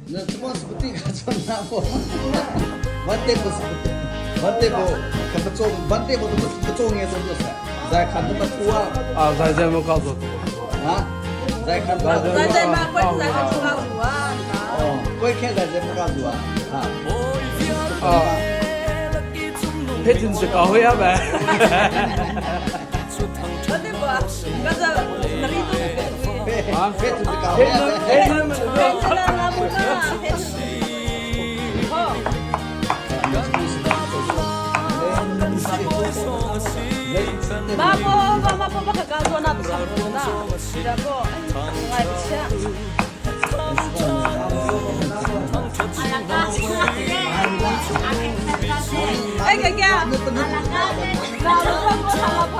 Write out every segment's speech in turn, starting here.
Na cumon sputi ka chon na mo. Vante ko sputi. Vante ko ka pa chong vante ko to pa chong nge to to sa. Zai khan to pa thua. 啊，在这么告诉。 啊？在看在在嘛，关在看出告诉啊。 哦，关看在这不告诉啊。啊。啊。黑真是搞会啊呗。我对不？刚才哪里都。啊，黑真是搞会啊。黑真。黑真啦，拉木啦，黑真。哦。马波马马波巴克刚说那不是那，然后哎不吃。哎哥哥，老了我他老婆。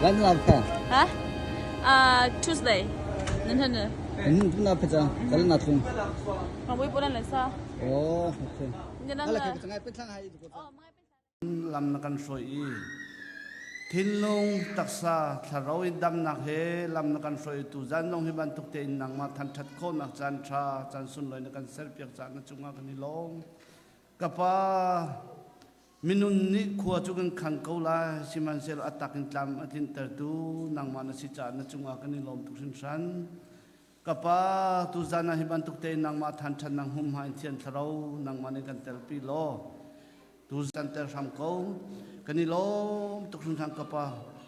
来，你来看。啊？啊，Tuesday，能看呢？嗯，那拍张，咱俩拿出。 我不能来噻。 哦，OK。 你那 那来 个 看个，爱变唱还是个？ Lam na kan hruai i thinlung taksa thlarau in damnak he lam na kan hruai tu zan zong hi bantuk tein nangmah thanṭhat khawhnak caan ṭha caan sunlawi na kan serpiak caah na cungah kan i lawm. Ka pa minun nih khua cu kan khang ko lai sihmanhsehlaw a tak in tlam a tlintertu nangmah na si caah na cungah kan i lawm tuk hringhran. Ka pa tuzan ah hi bantuk tein nangmah thanṭhatnak humhma in thian thlarau nangmah nih kan telpi law tuzan tel hram ko. Kan i lawm tuk hringhran ka pa.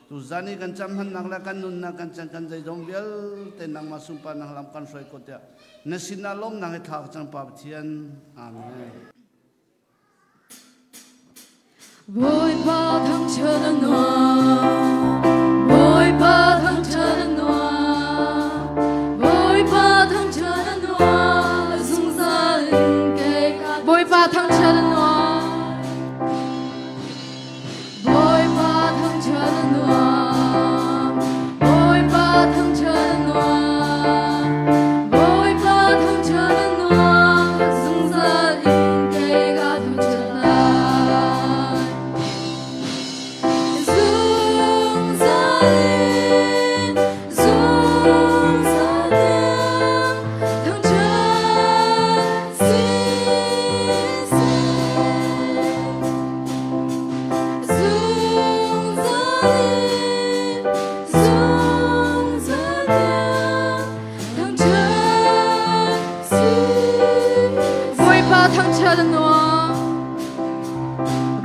Tuzan i kan cam hmannak le kan nunnak kan chan kan zeizong vialte nangmah sunparnak lam kan hruai ko tiah na sinah lawmnak he thla ka cang Pa Pathian. Amen. Bawipa thangṭhat a nuam, Bawipa thangṭhat a nuam, Bawipa thangṭhat a nuam, zungzal in kei ka Bawipa thangṭhat a nuam, Bawipa thangṭhat a nuam, Bawipa thangṭhat a nuam, Bawipa thangṭhat a nuam, zungzal in kei ka thangṭhat lai. Zungzal in, zungzal in, thangṭhat siseh. Zungzal in, zungzal in, thangṭhat siseh. Bawipa thangṭhat a nuam.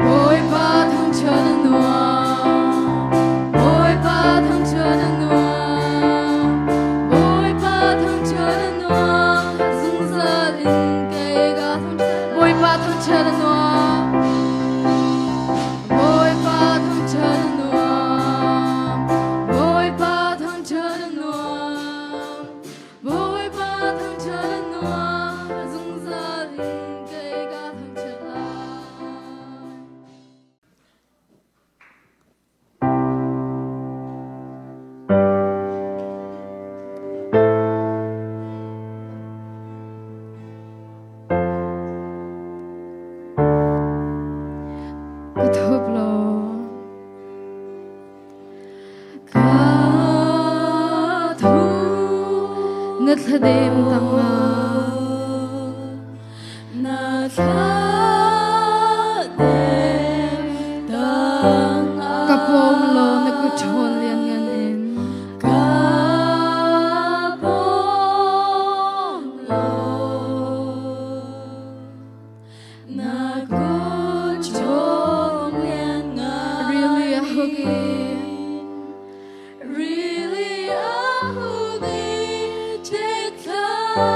Bawipa thangṭhat a nuam. Bawipa thangṭhat a nuam. Bawipa thangṭhat a nuam. Zungzal in kei ka thangṭhat. Bawipa thangṭhat a nuam. Bawipa thangṭhat a nuam. Bawipa thangṭhat a nuam. Bawipa thangṭhat a nuam. Zungzal in kei ka thangṭhat lai. Ka thup law ka thu na thladem tangah Na thladem tangah ka pawm law na kut ṭhawn lianngan in ka pawm law na kut ṭhawn lianngan rili a huk i Rili a huk i ṭekthlam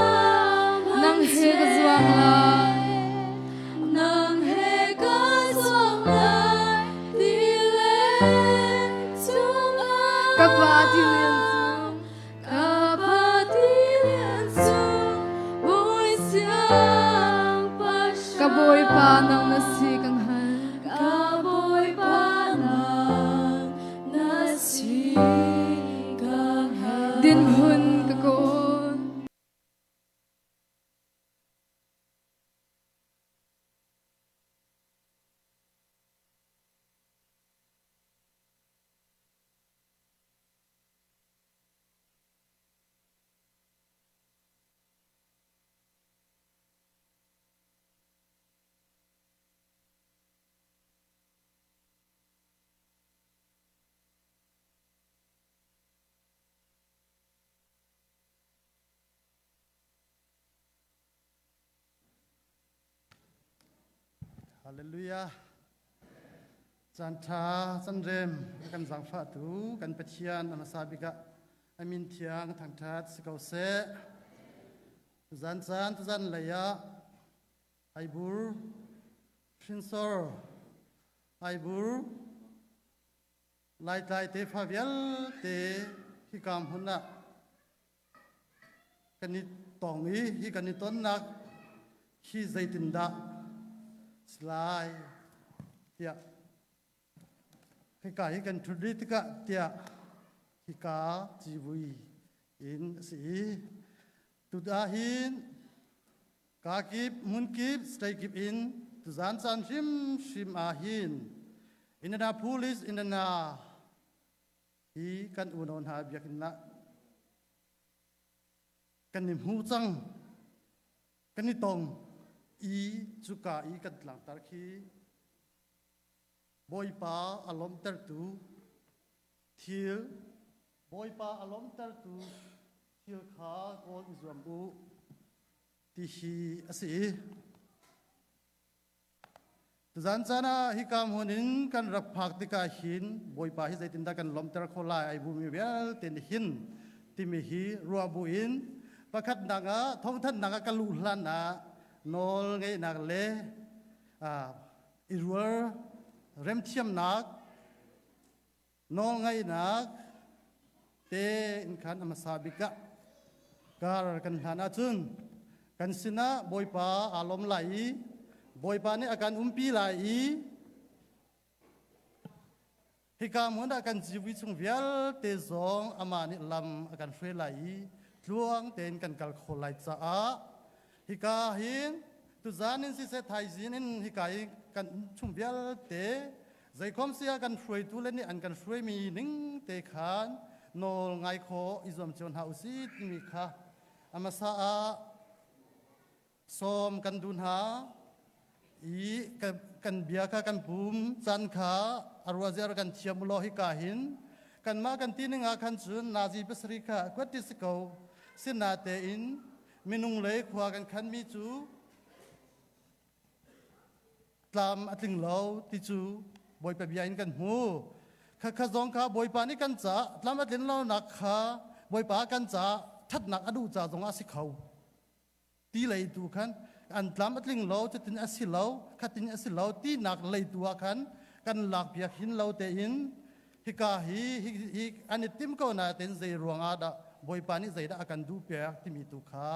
nang he ka zuang lai. Nang he ka zuang lai tilet chungah Ka pa tilian cung Ka pa tilian cung Bawi siangpahrang Ka Bawipa nang na si kan hal. Ka Bawipa nang na si kan hal. Dinhmun ka kawl. Hallelujah. Caan ṭha can rem kan zaangfahtu kan Pathian a hmasa bik ah a min thiang thangṭhat si ko seh. Tuzan caan tuzan lei ah Aibur hrinsor Aibur Laitlai tefa vialte hika hmun ah kan i tong i hi kan i tonnak hi zeitindah si lai tiah hika hi kan ṭhut rih tikah tiah hika civui in a si i. Tuta hin kakip hmunkip state kip in tuzan caan hrimhrim ah hin Indianapolis Indiana hi kan unau hna biakinn ah kan i hmu cang kan i tong i cuka i kan tlangtar khi Bawipa a lawmhtertu thil Bawipa a lawmhtertu thil kha kawl i zuam u ti hi a si. Tuzan caan ah hika hmun in kan rak phak tikah hin Bawipa hi zeitindah kan lawmhter khawh lai ai bumi vialte nih hin timi hi ruah bu in pakhatnak ah thawngthanhnak ah ka luh hlan ah nawl ngeihnak le i rual remthiamnak nawlngaihnak te in khan a hmasa bik ah kar kan hlan ahcun kan sinah Bawipa aa lawm lai i Bawipa nih a kan umpi lai i hika hmun ah kan civui chung vialte zong amah nih lam a kan hruai lai i tluang tein kan kal kho lai caah hika hin tuzan in siseh thaizing in hika i kan chung vialte Zeikhom sia kan hruaitu le nih an kan hruaimi ning te khan nawl ngai khawh i zuam cio hna usih timi kha a hmasa ah sawm kan duh hna i kan bia kha kan pum caan kha a ruaziar kan thiam ulaw hika hin kanmah kan ti ning ah khan cun nazi pasarih kha kuat ti si ko sinatein minung lei khua kan khanmi cu Tlam a tling lo ti cu Bawipa bia in kan hmu. Khakha zong kha Bawipa nih kan caah tlam a tlin lonak kha Bawipa kan caah ṭhatnak a duh ca zongah a si kho. Ti lei tu khan an tlam a tling lo, cutin a si lo, khatin a si lo tinak lei tu ah khan kan lak piak hin lo tein hika hi hi an i tim ko na tein zei ruangah dah Bawipa nih zeidah a kan duh piak timi tu kha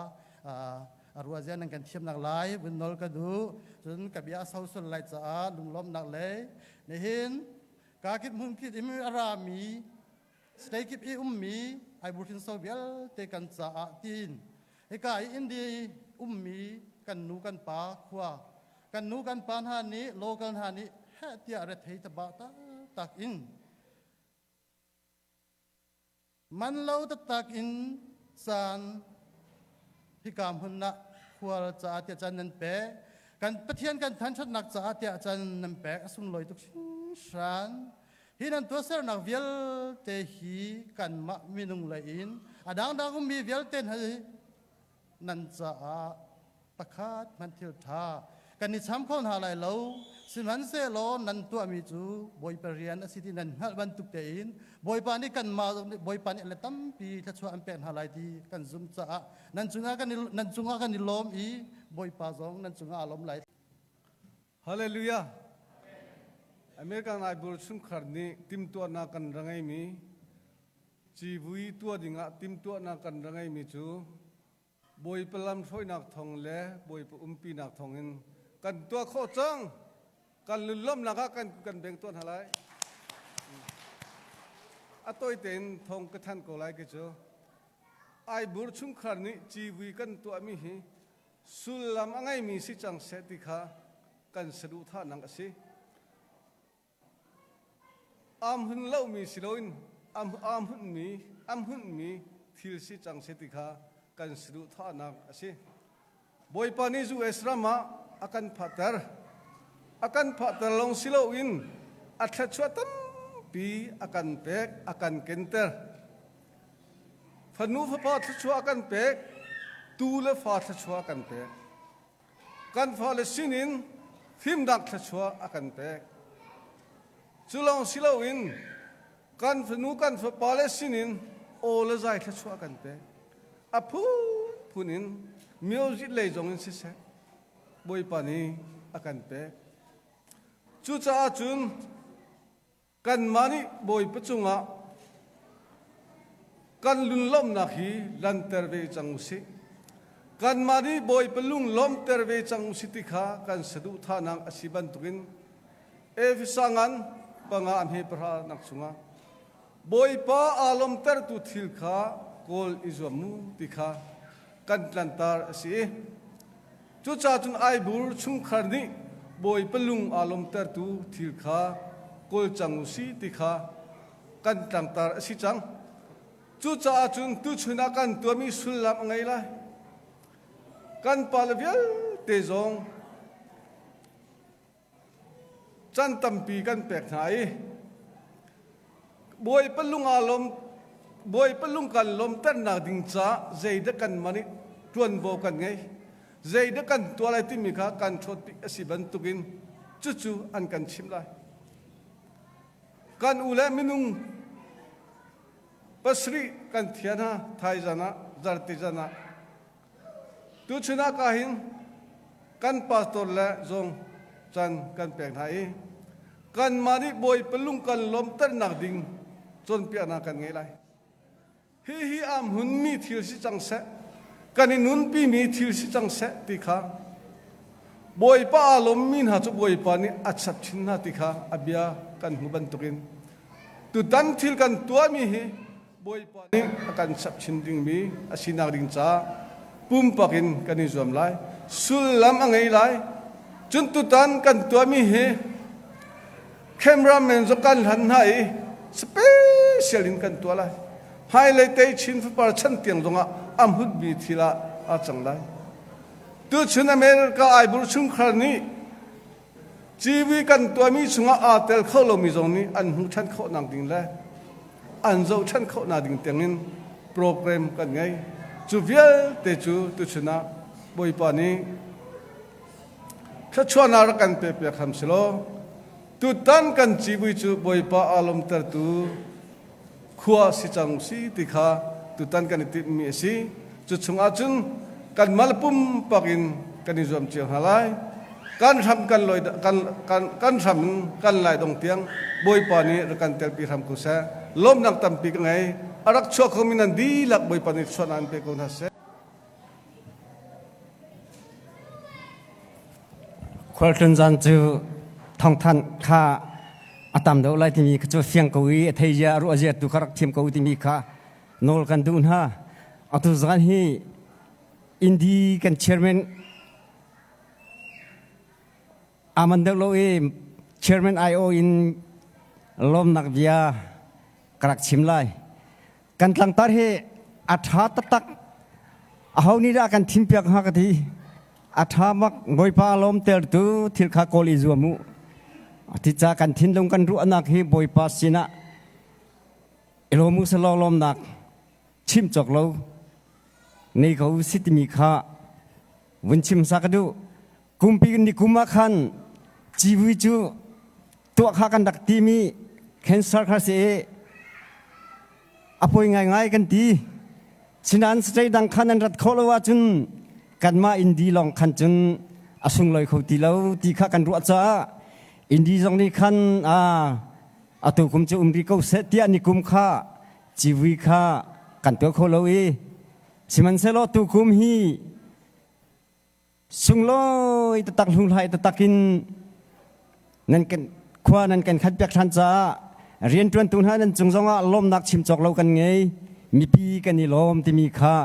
a ruazia nan kan thiamnak lai vun nol ka duh. Cun ka bia a sosul lai caah lunglawmhnak lei nihin kakip hmunkip im a rami state kip i ummi ai so vialte kan caah tiin hika i India i ummi kan nu kan pa khua kan nu kan pa hna nih local hna nih heh tiah rethei taba tak in Man lo taktak in caan hika hmun ah khual caah tiah caan nan pek. Kan Pathian kan thanṭhatnak caah tiah caan nan pek. A sunglawi tuk hringhran. Hi nan tuahsernak vialte hi kanmah minung lei in a dangdang ummi vialte hna hi nan caah pakhat hmanh thil ṭha kan i cham kho hna lai lo. Sihmanhsehlaw nan tuahmi cu Bawipa rian a si ti nan hngalh bantuk tein Bawipa nih kanmah zong nih Bawipa nih le tampi thluachuah an pek hna lai ti kan zumh caah nan cungah kan i nan cungah kan i lawm i Bawipa zong nan cungah aa lawm lai. Hallelujah. American Aibur chungkhar nih timtuahnak kan ra ngeimi civui tuah dingah timtuahnak kan ra ngeimi cu Bawipa lamhruainak thawng le Bawipa umpinak thawngin kan tuah khawh cang. Kan lunlawmhnak ah kan kan beng tuah hna lai. A tawi tein thawng ka thanh ko lai ke cu. Aibur chungkhar nih civui kan tuahmi hi sullam a ngeimi si cang seh ti kha kan saduhthahnak a si. Am hun lomi si loin am am hunmi am hunmi thil si cang seh ti kha kan saduhthahnak a si. Bawipa nih US ram ah a kan phahter. A kan phahter lawng si loin a thluachuah tampi a kan pek, a kan kenter. Fanu fapa thluachuah a kan pek, tu le fa thluachuah a kan pek. Kan fale sinin fimnak thluachuah a kan pek. Cu lawng si loin kan fanu kan fapale sinin aw le zai thluachuah a kan pek. A phunphun in music lei zong in siseh Bawipa nih a kan pek. Cucaah cun Kanmah nih Bawipa cungah kan lunglawmhnak hi lanter ve cang usih. Kanmah nih Bawipa lunglawmhter ve cang usih ti kha kan saduhthahnak a si bantukin Efesa ngan panga a hme pahra nak chungah Bawipa aa lawmhtertu thil kha kawl i zuam mu ti kha. kan tlantar a si. Cucaah cun Aibur chungkhar nih Bawipa lung aa lawmtertu thil kha kawl cang u si ti kha kan tlangtar a si cang. Cucaah cun tuchun ah kan tuahmi sullam a ngei lai. Kan pale vialte zong Can tampi kan pek hna i Bawipa lung aa lawm Bawipa lung kan lawmternak ding caah zeidah kan man i ṭuanvo kan ngei zeidah kan tuah lai timi kha kan ṭhawt bik a si bantukin cucu an kan chimh lai. Kan u le minung pasarih kan thian hna thaizan ah zarhte zan ah Tuchun ah ka hin kan pastor le zong can kan pek hna i kanmah nih Bawipa lung kan lawmternak ding cawnpiaknak kan ngei lai. Hihi aa hmunmi thil si cang seh, kan i nunpimi thil si cang seh ti kha Bawipa aa lawmmi hna cu Bawipa nih a chap chin hna ti kha a bia kan hmu bantukin tutan thil kan tuahmi hi Bawipa nih a kan chap chin dingmi a sinak ding caah pumpak in kan i zuam lai. Sullam a ngei lai. Cun tutan kan tuahmi hi cameraman zong kan hlan hna i special in kan tuah lai. Hmailei te Chin fapar chan tiang zongah a hmunmi thil ah aa cang lai. Tuchun America Aibur chungkhar nih Civui kan tuahmi chungah aa tel kho lomi zong nih an hmuh ṭhan khawhnak ding le an zoh ṭhan khawhnak ding tiangin program kan ngei. Cu vialte cu tuchun ah Bawipa nih thluachuahnak rak kan pekpiak hram selaw tutan kan civui cu Bawipa aa lawmtertu khua si cang si ti kha tutan kan i timhmi a si. Cu chungah cun kanmah le pumpak in kan i zuam cio hna lai. Kan hram kan loi kan kan kan hram in kan lai dong tiang Bawipa nih rak kan telpi hram ko seh. Lawmnak tampi ka ngei. A rak chuak khomi nan dihlak Bawipa nih chuahnak an pe ko hna seh. Khualtlun zan cu thawngthanh kha a tam deuh lai timi kha cu fiang ko i a thei zia a ruah zia tu kha rak thiam ko timi kha nawl kan duh hna. Atu zan hi Indi kan chairman aman deuh lo i chairman IO in lawmnak bia ka rak chim lai. Kan tlangtar hi a ṭha taktak. Aho nih dah kan thimpiak hnga ka ti. A ṭha bak Bawipa lawmtertu thil kha kawl i zuam u. Tica kan thinlung kan ruahnak hi Bawipa sinah i lawm u selaw lawmnak chim cawk lo nei ko si timi kha vun chim sa ka duh. Kumpi ni kum ah khan civui cu tuah kha kan rak timi cancer kha si i a poi ngaingai kan ti. Sinain state dang khan an rat khawh lo ahcun kanmah Indi lawng khan cun a sunglawi kho ti lo ti kha kan ruah caah Indi zong nih khan atu kum cu um rih ko seh tiah ni kum kha civui kha kan tuah kho lo i sihmanhsehlaw tu kum hi Sunglawi taktak hlunghlai taktak in nan kan khua nan kan khat piak ṭhan caah rianṭuantu hna nan cung zongah lawmnak chim cawk lo kan ngei. Mipi kan i lawm timi kha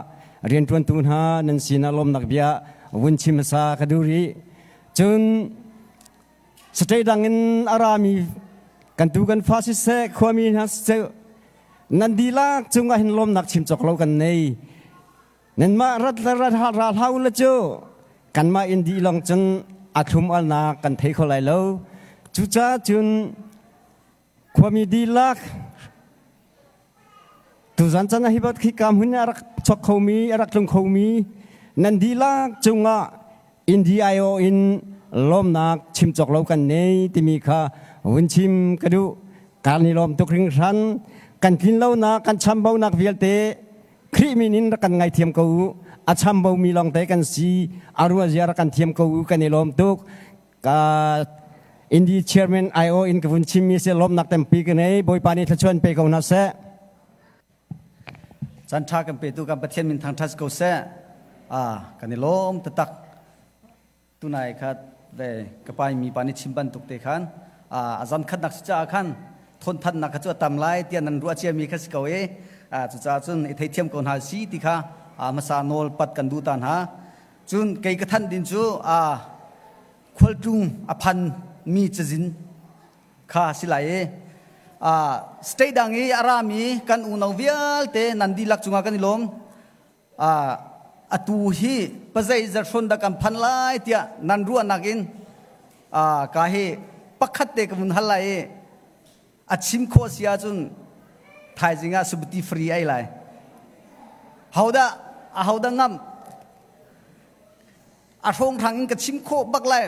rianṭuantu hna nan sinah lawmnak bia vun chim hmasa ka duh rih. Cun state dang in a rami kan tu kan fa siseh khuami hna siseh nan dihlak cungah hin lawmnak chim cawk lo kan nei. Nanmah rat le rat ra hlah u law cu kanmah in dih lawng cun a thlum alnak kan thei kho lai lo. Cucaah cun khuami dihlak tuzan can ah hi bat khika hmun a rak chok khomi a rak tlung khomi nan dihlak cungah NDIO in lawmnak chim cawk lo kan nei timi kha vun chim ka duh. Kan i lawm tuk hringhran. Kan tlin lonak kan chambaunak vialte Khrih min in rak kan ngaithiam ko u. A chambaumi lawngte kan si. A ruah zia rak kan thiam ko u. Kan i lawm tuk. Ka Indi chairman IO in ka vun chimmi si lawmnak tampi ka nei. Bawipa nih thluachuah pe ko hna seh. Caan ṭha kan petu kan Pathian min thangṭhat ko seh. Ah, kan i lawm taktak. Tunai khat ve ka pai mi pa nih chim bantuk te khan a zan khatnak si caah khan thawnthannak kha cu a tam lai tiah nan ruah ciami kha si ko i cucaah cun i theithiam ko hna si ti kha a hmasa nawl pat kan duh ta hna. Cun kei ka thanh din cu a khualtlung a phan mi cazin kha si lai i state dang i a rami kan unau vialte nan dihlak cungah kan i lawm. Atu hi pazei zarhrawn dah kan phan lai tiah nan ruahnak in ka hi pakhat te ka vun hal lai i a chim khawh si ahcun thaizing ah subuti free ai lai. Hodah ahodah ngam a hrawnghrang in ka chim khawh bak lai.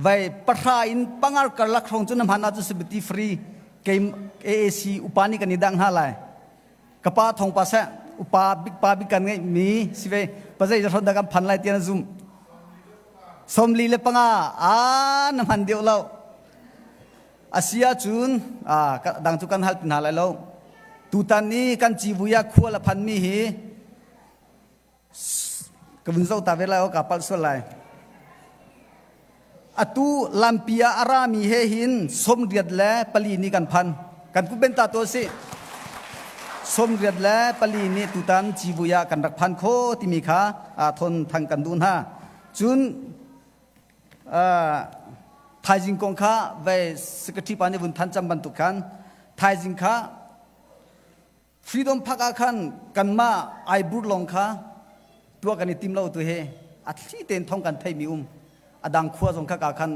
Vai pahra in pangar karlak hrawng cu na hman ahcun subuti free kei AAC upa nih kan i dang hna lai. Ka pa thong pa seh upa bik pa bik kan ngeih mi si ve pazei hron dah kan phan lai tian zum 45 a na hman deuh lo asia cun a dang cu kan hal tin hna lai lo tutan ni kan civuya khual a phan mi hi Ka vun zoh ta ve lai aw ka palh sual lai. Atu lampi ah a rami he hin 84 ni kan phan. Kan pu ben ta to si. 84 ni tutan civui ah kan rak phan kho timi kha thon thang kan duh hna. Cun thaizing kong kha ve secretary pa nih vun than cam bantuk khan thaizing kha Freedom Park ah khan kanmah aibur lawng kha tuah kan i tim lo tu hi a thli tein thong kan theimi um a dang khua zong kha ka khan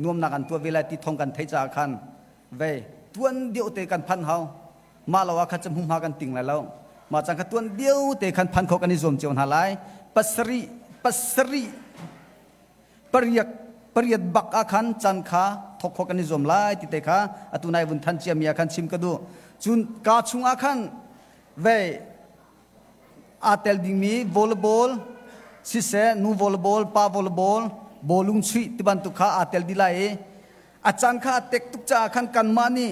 nuamnak an tuah ve lai ti thong kan thei caah khan ve tuan deuh te kan phan hau mah lo ah kha cu hmunhma kan ting lai lo mah cang kha tuan deuh te khan phan kho kan i zuam cio hna lai pasarih pasarih pariat pariat bak ah khan chan kha thok khawh kan i zuam lai ti te kha atu nai vun than cia mi ah khan chim ka duh. Cun ka chung ah khan ve aa tel dingmi volleyball siseh nu volleyball pa volleyball bawlung chuih ti bantuk kha aa tel dih lai i a caan kha a tek tuk caah khan kanmah nih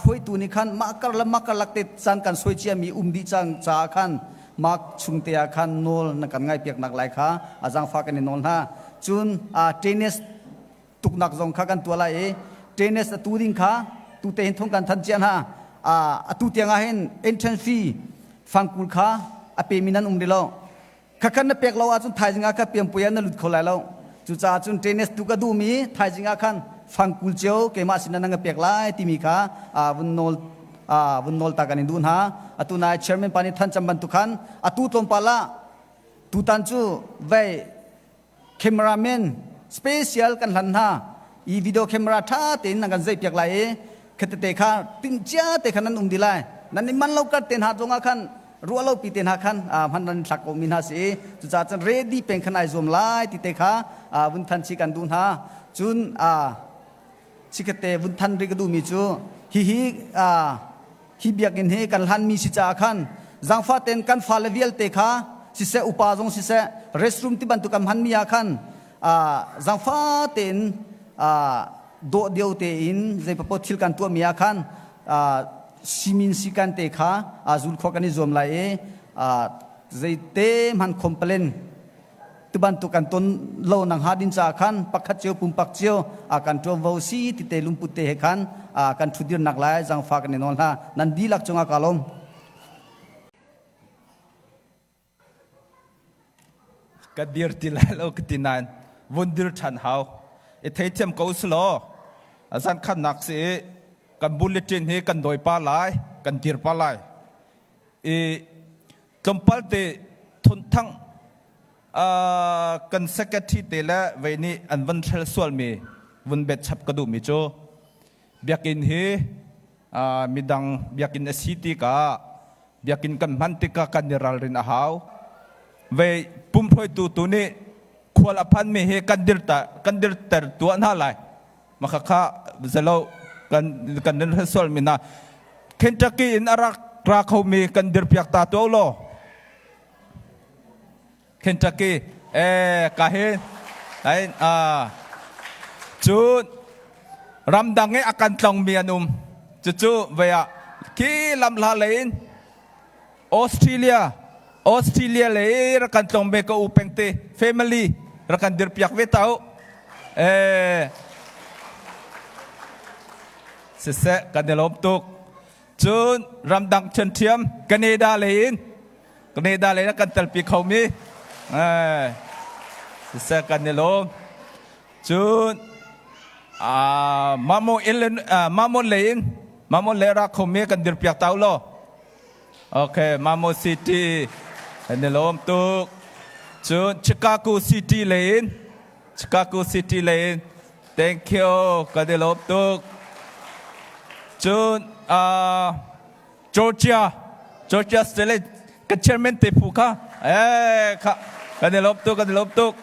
hruaitu nih khan mah kar le mah karlak te caan kan suai ciami um dih cang caah khan mah chung te ah khan nawl na kan ngaihpiak nak lai kha a zaangfah kan i nawl hna. Cun tennis tuknak zong kha kan tuah lai i tennis a tu ding kha tu te hin thong kan than cia hna. Atu tiang ah hin entrance fee fangkul kha a pemi nan um rih lo. Khakhan na pek lo ahcun thaizing ah kha piampui ah na lut kho lai lo. Cucaah cun tennis tu ka duhmi thaizing ah khan fangkul cio keimah sin na ka pek lai timi kha vun nawl vun nawl ta kan in duh hna. Atu nai chairman pa nih than cam bantuk khan atu tlawmpal ah tutan cu vei cameraman special kan hlan hna i video camera tha tein nan kan zei piak lai i khatete kha timhcia te khan nan um di lai. Nan i man lo kar te hna zongah khan ruah lo pi te hna khan hman nan thlak ko mi hna si. Cucaah cun ready peng khan ai zuam lai ti te kha vun than chi kan duh hna. Cun chikhate vun than ri ka duh mi cu hihi hi biakinn hi kan hlan mi si caah khan zaangfah ten kan fale vialte kha siseh upa zong siseh restroom ti bantuk kan hman mi ah khan zaangfah tein dawh deuh tein zeipapoh thil kan tuah mi ah khan simin sikan te kha zul khawh kan i zuam lai i zeite hman complain tubantuk kan ton lo nang ha din ca khan pakhat cio pumpak cio a kan tuanvo si ti te lungput te he khan kan thudir nak lai zangfa kan i nawl hna. Nan dihlak cungah ka lawm. Ka dir ti lai lo ka ti nain vun dir ṭhan hau i theithiam ko selaw zan khatnak si i kan bulletin hi kan dawi pa lai kan dir pa lai i tlawmpal te thunthang kan secretary te le vei nih an van hrel sualmi vun bet chap ka duhmi cu biakinn hi midang biakinn a si tikah biakinn kan hman tikah kan i ralrin a hau. Vei pumhruaitu tu nih khual a phanmi hi kan dirta kan dirter tuah hna lai. Makhakha zalo kan kan rin hrel sualmi hna Kentucky in a rak ra khomi kan dirpiak ta tuah law. Kentucky eh ka hi ai a cun ramdang i a kan tlongmi an um. Cucu vei ah khi lamhla lei in Australia Australia lei rak kan tlong ve ka u pengte family rak kan dirpiak ve ta u. Eh siseh kan i lawm tuk. Cun ramdang ṭhiamṭhiam Canada lei in. Canada lei na kan telpi kho mi. Eh siseh kan i lawm. Cun Mamo in Mamo lei in Mamo le ra kho mi kan dirpiak ta law. Okay, Mamo City kan i lawm tuk. Cun Chicago City lei in Chicago City lei in thank you kan i lawm tuk. Cun Georgia Georgia State lei kan chairman te phu kha eh kha kan i lawm tuk kan i lawm tuk.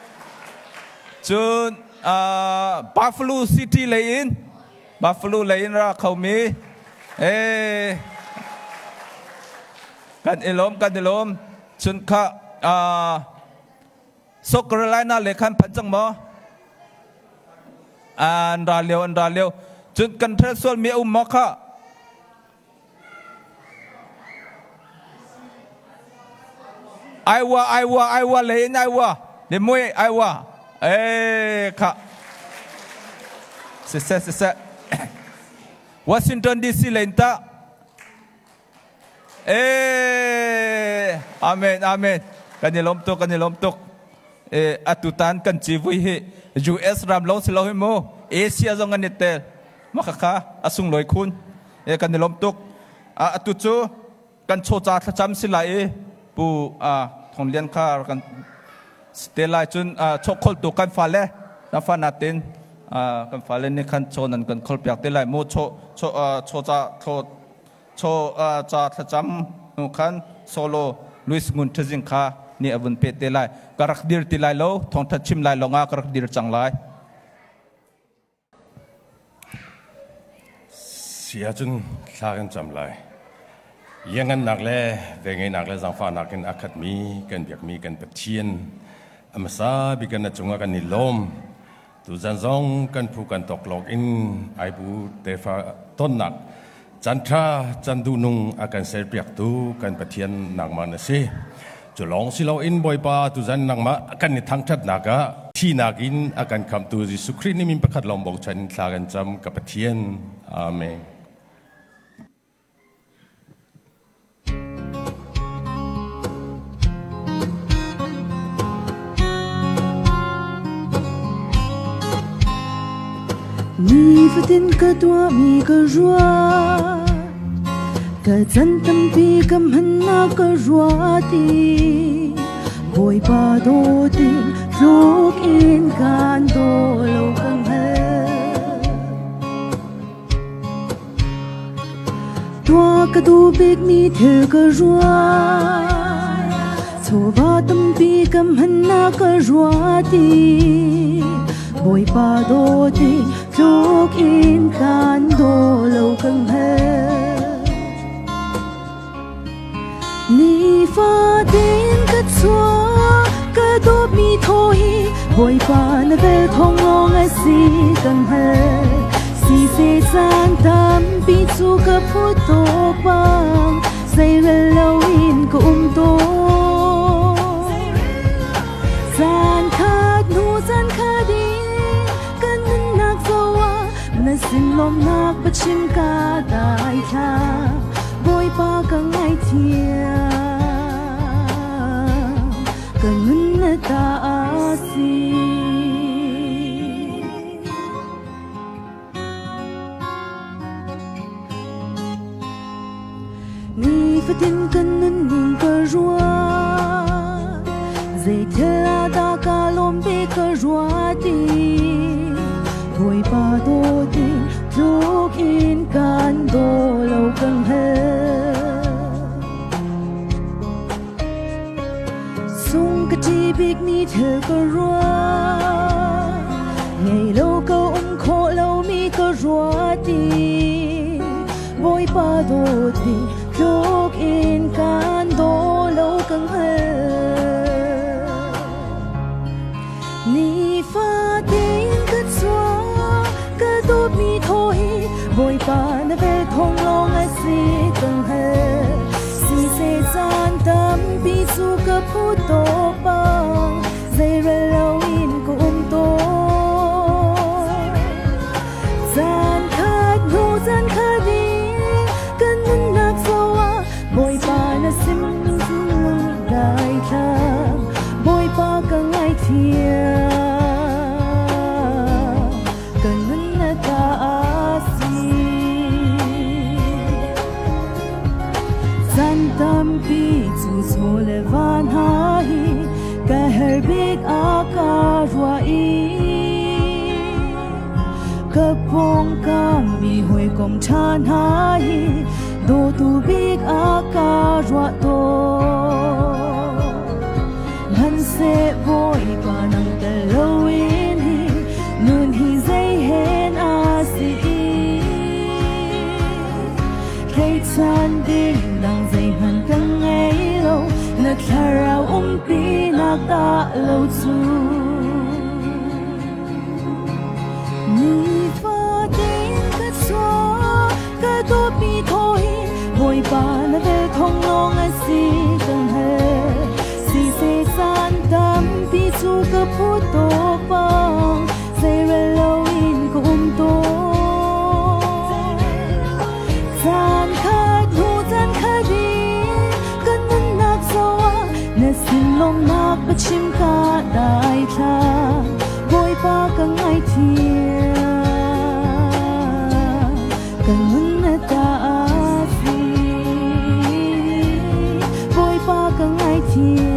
Cun Buffalo City lei in Buffalo lei in ra khomi eh kan i lawm kan i lawm. Cun kha South Carolina le khan phan cang maw? An ra lio an ra lio. Cun kan ṭhel sual mi a um maw kha? Iowa Iowa Iowa lei in Iowa le mui Iowa eh kha siseh siseh Washington DC lei in ta Eh, amen, amen. Kan i lawm tuk, kan i lawm tuk. Eh, atutan kan civui hi US ram lo si lo hi mu. Asia zong an i tel. Makhakha a sunglawi khun. Eh, kan i lawm tuk. Atu cu kan chawca thlacam si lai i pu Thong Lian kha kan te lai cun chawkholtu kan fale na fa natin kan fale nih khan chaw nan kan kholpiak te lai mu chaw chaw chaw Chaw ca thlacam hnu khan solo Luis Ngun Ṭhazing kha nih a vun peh te lai. Ka rak dir ti lai lo, thawngṭha chim lai lawngah ka rak dir cang lai. Si ahcun thla kan cam lai. Liangngannak le velngeihnak le zaangfahnak in a khatmi kan biakmi kan Pathian a hmasa bik in na cungah kan i lawm. Tuzan zong kan phu kan toklawk in Aibu tefa tonnak canṭha can duhnung a kan serpiaktu kan Pathian nangmah na si. Cu lawng si loin Bawipa tuzan nangmah kan i thangṭhatnak ah thinak in a kan khamhtu Jesuh Khrih nih min pakhat lawng bochan in thla kan cam ka Pathian. Amen. Nifatin ka tuahmi ka ruah ka chan tampi ka hmannak ka ruah ti Bawipa dawtin tluk in kan daw lo ka hngal Tuah ka duh bikmi thil ka ruah Chawva tampi ka hmannak ka ruah ti Bawipa dawt i tluk in kan daw lo ka hngal Nifatin ka chuah ka dawtmi thaw hi Bawipa na vel thawng lawng a si ka hngal Siseh caan tampi cu ka phu tuk bang zeirel loin ka um tawn Caan khat hnu caan khat in ka nunnak zoh ah na sin lawmhnak biachim ka dai thla Bawipa ka ngaithiam ka nun na ta a si Nifatin kan nunning ka ruah zeithil ah dah ka lawm ve ka ruah ti Bawipa dawt in tluk in kan daw lo ka hngal Sung ka ṭi bikmi thil ka ruah ngei lo ka um khawh lomi ka ruah ti Bawipa dawt hi tluk in kan daw lo ka hngal Nifatin ka chuah ka dawtmi thaw hi Bawipa na vel thawng lawng a si ka hngal Siseh caan tampi cu ka phu tawk bang zeirel loin ka um tawn Caan khat hnu caan khat in kan nunnak zoh ah Bawipa na sim. Hawikom bik a ka ruah i ka pawngkam mi hawikom ṭha hna hi dawtu bik a ka ruah tawn. Hmanseh Bawipa nang tel loin hi nun hi zei hen a si i tleichan ding dang zeihmanh ka ngei lo na thlarau umpi nak dah lo cu. Nifatin ka chuak ka dawtmi thaw hi Bawipa na vel thawng lawng a si ka hngal. Siseh caan tampi cu ka phut tawk bang zeirel loin ka um tawn. Caan khat hnu caan khat in ka nunnak zoh ah na sin lawmhnak biachim ka daithla. Bawipa ka ngaithiam ka nun na ta si. Bawipa ka ngaithiam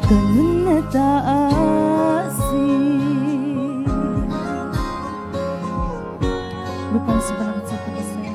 ka nun na ta si. Rupang sebarang cepat saya.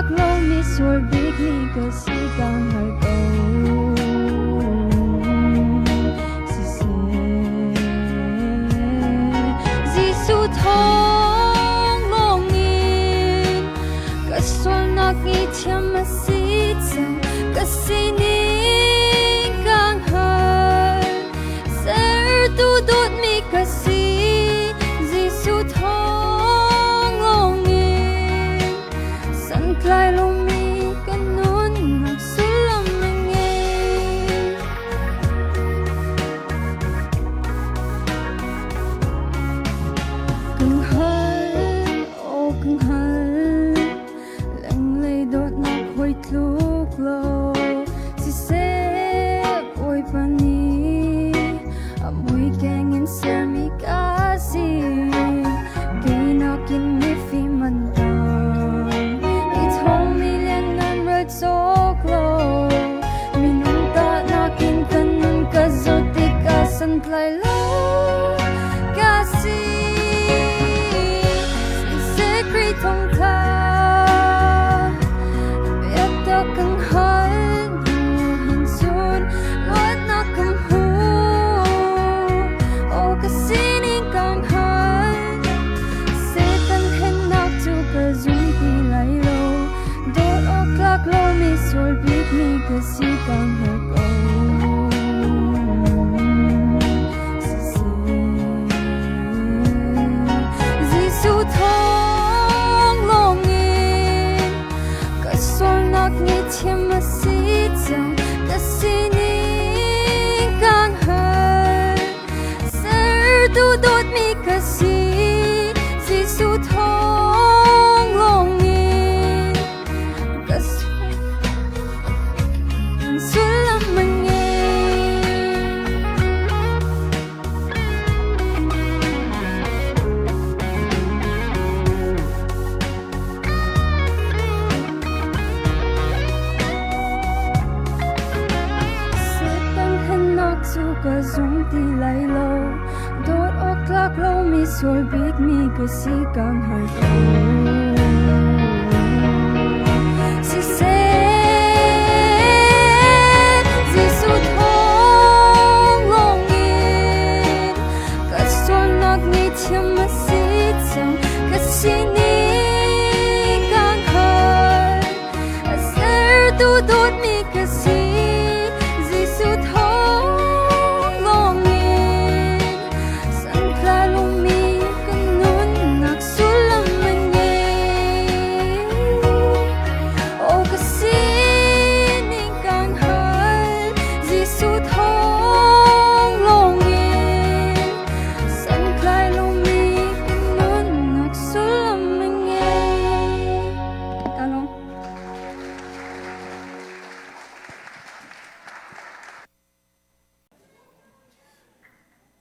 tlak lomi sual bikmi ka si ka hngal ko. Siseh, Jesuh thawng lawngin ka sualnak ngaihthiam a si cang, ka sining ka hngal. Sertu dawtmi ka si, Jesuh thawng lawngin santlai lomi ka nunnak sullam a ngei. Kan hal, aw kan hal, lenglei dawtnak hawi tluk lo. Siseh, Bawipa nih a mui keng in sermi ka si. Kei nakin mifim an tam, i thawngmi lianngan ral cawk lo. Minung tahnak in ka nun ka zawt tikah santlai lo ka si. Siseh, Khrih thawngtha biatak kan hal hnu hin cun luatnak kan hmu. Aw ka sining kan hal, Satan hennak cu ka zum ti lai lo. Dawt awk tlak lomi sual bikmi ka si ka hngal ko. Jesuh thawng lawngin ka sualnak ngaihthiam a si cang, ka sining kan hal. Sertu dawtmi ka si, Jesuh thawng lawngin ka sullam a ngei. Satan hennak cu ka zum ti lai lo. Dawt awk tlak lomi sual bikmi ka si ka hngal ko. Siseh, Jesuh thawng lawngin ka sualnak ngaihthiam a si cang, ka sining ka hngal. A sertu dawtmi ka si, Jesuh thawng lawngin santlai lomi ka nunnak sullam a ngei. Aw ka sining kan hal, Jesuh thawng lawngin santlai lomi ka nunnak sullam a ngei. Talong.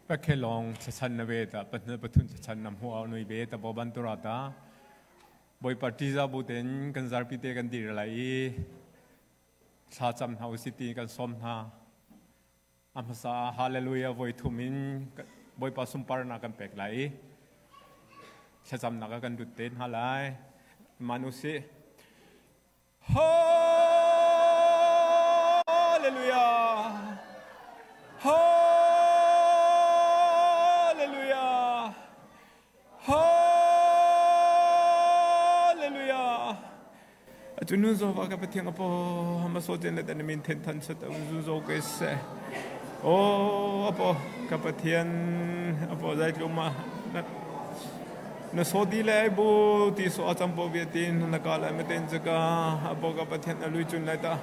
Pakhelong thlachan na ve ta pathna pathun thlachan nam hu au nui ve ta bo ban tura ta Bawipa ṭiza bu tein kan zarpi te kan dir lai i thla cam hna usih ti kan sawm hna. A hmasa ah Hallelujah voi thum in Bawipa sunparnak kan pek lai i thlacamnak ah kan lut te hna lai. Man usih. Hallelujah! Hallelujah! Hallelujah! Atu nun zo va ka pathiang apo hama so ten le tan min then than sat zu zo ke se. O apo ka pathian apo zai tluma na so di le bu ti so acham po bia tin na ka lai maten chaka apo ka pathian alui chun lai ta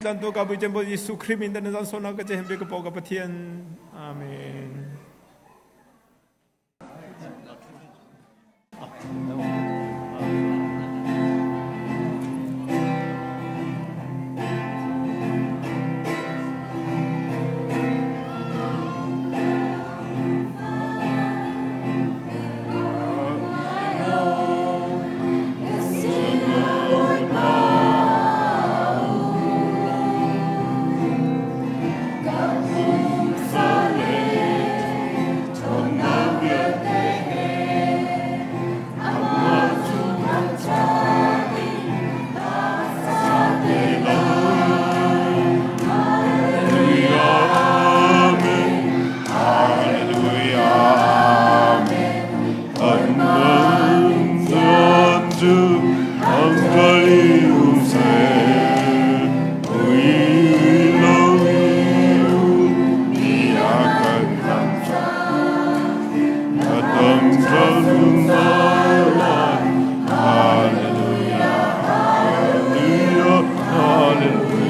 tlan tu ka bu chen bo Jesu Christ min dan zan so na ka che hembe ka po ka pathian amen. Zungzal lai. Hallelujah, Hallelujah, Hallelujah.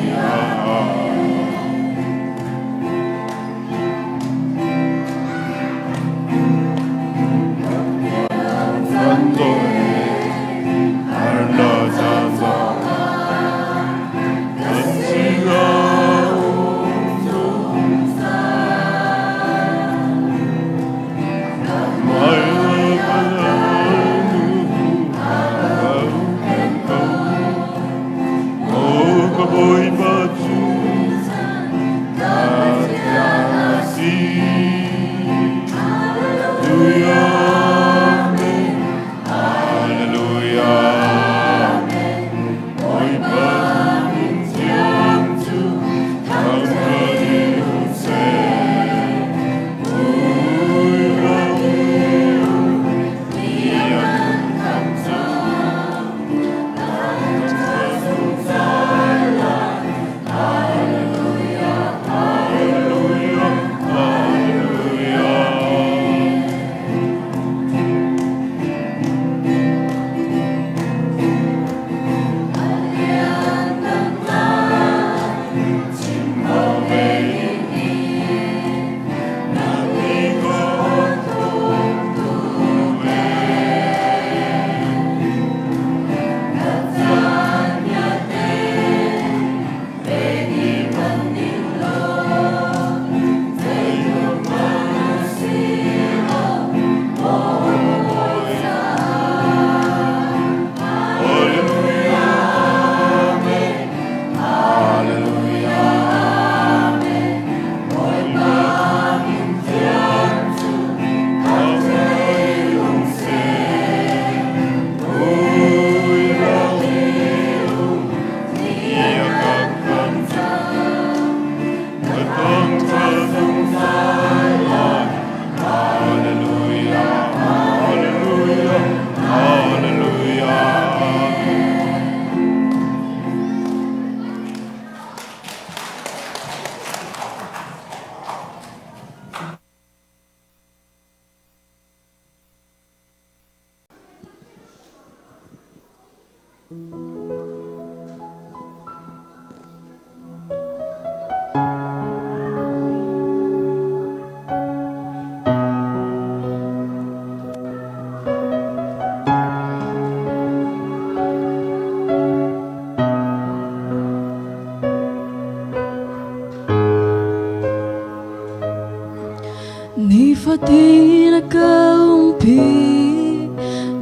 Nifatin a ka umpi,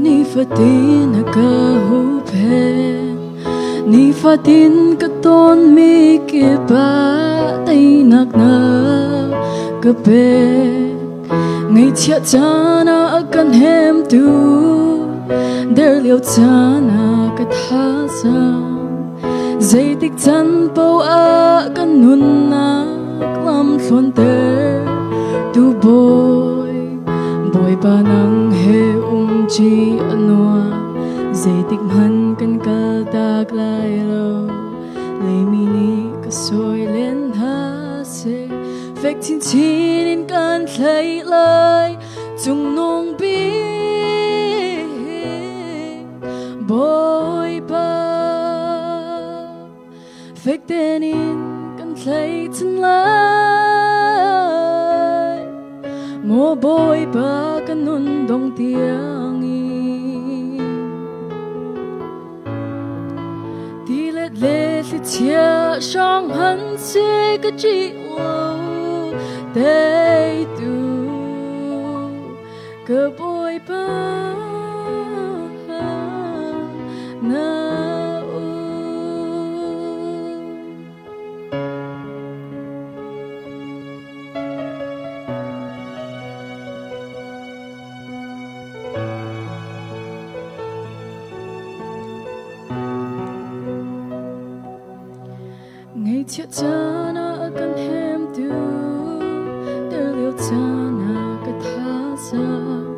nifatin a ka huhphenh, nifatin ka tonmi kip ah teinak na ka pek. Ngaihchiat caan ah a kan hnemtu, der lio caan ah ka thazaang. Zeitik can paoh ah kan nunnak lam thluanter tu Bawi, Bawipa nang he um ṭi a nuam. Zeitik hmanh kan kal tak lai lo. Leimi nih ka sawi len hna seh. Fek chinchin in kan thlai lai. Cungnung bik Bawipa fek tein in kan thlei-chan lai. Maw Bawipa ka nun dong tiangin. Tilet le thlichia hrawng han si ka ṭih lo teitu ka Bawipa na um. Ngaihchiat caan ah a kan hnemtu, ter lio caan ah ka thazaang.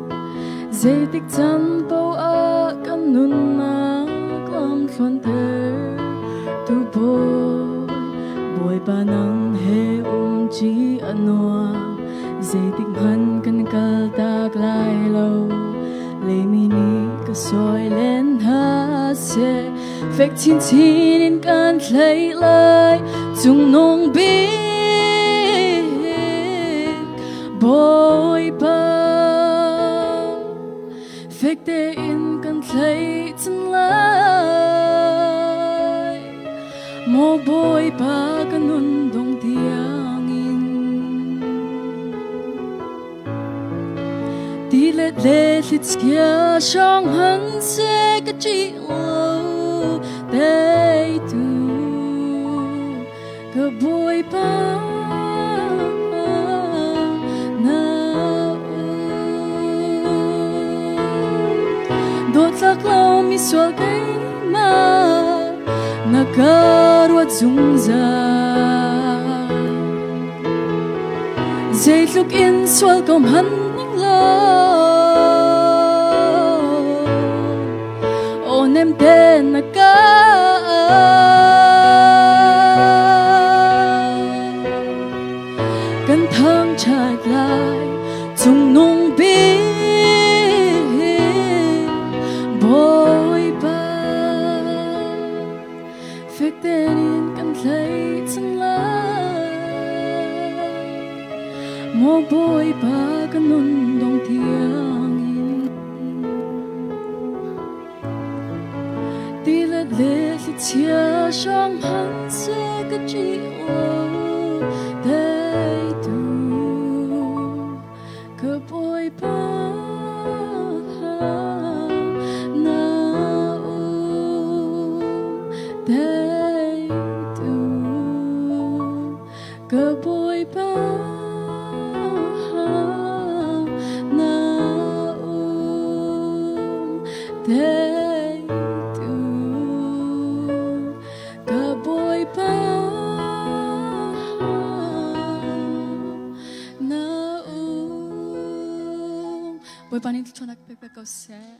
Zeitik caan paoh ah kan nunnak lam thluanter tu Bawi, Bawipa nang he um ṭi a nuam. Zeitik hmanh kan kal tak lai lo. Ka sawi len hna seh, fek chinchin in kan thlei lai. Cungnung bik Bawipa, fek tein kan thlei cang lai. Maw Bawipa ka nun dong tiangin. Tilet le thlichia hrang han seh ka ṭih lo teitu ka Bawipa na um. Dawtlak lo misual keimah na ka ruat zungzal. Zeitluk in sual ko hmanh ning law, aw nem te na ka kan thangṭhat lai cungnung bik Bawipa. Fek tein kan thlei cang lai. Maw Bawipa ka nun dong tiangin. Tilet le thlichia hrang hmanh seh ka ṭih lo teitu ka Bawipa na um teitu ka Bawipa na um teitu ka Bawipa na um. Bawipa nih thluachuahnak pe pek ko seh.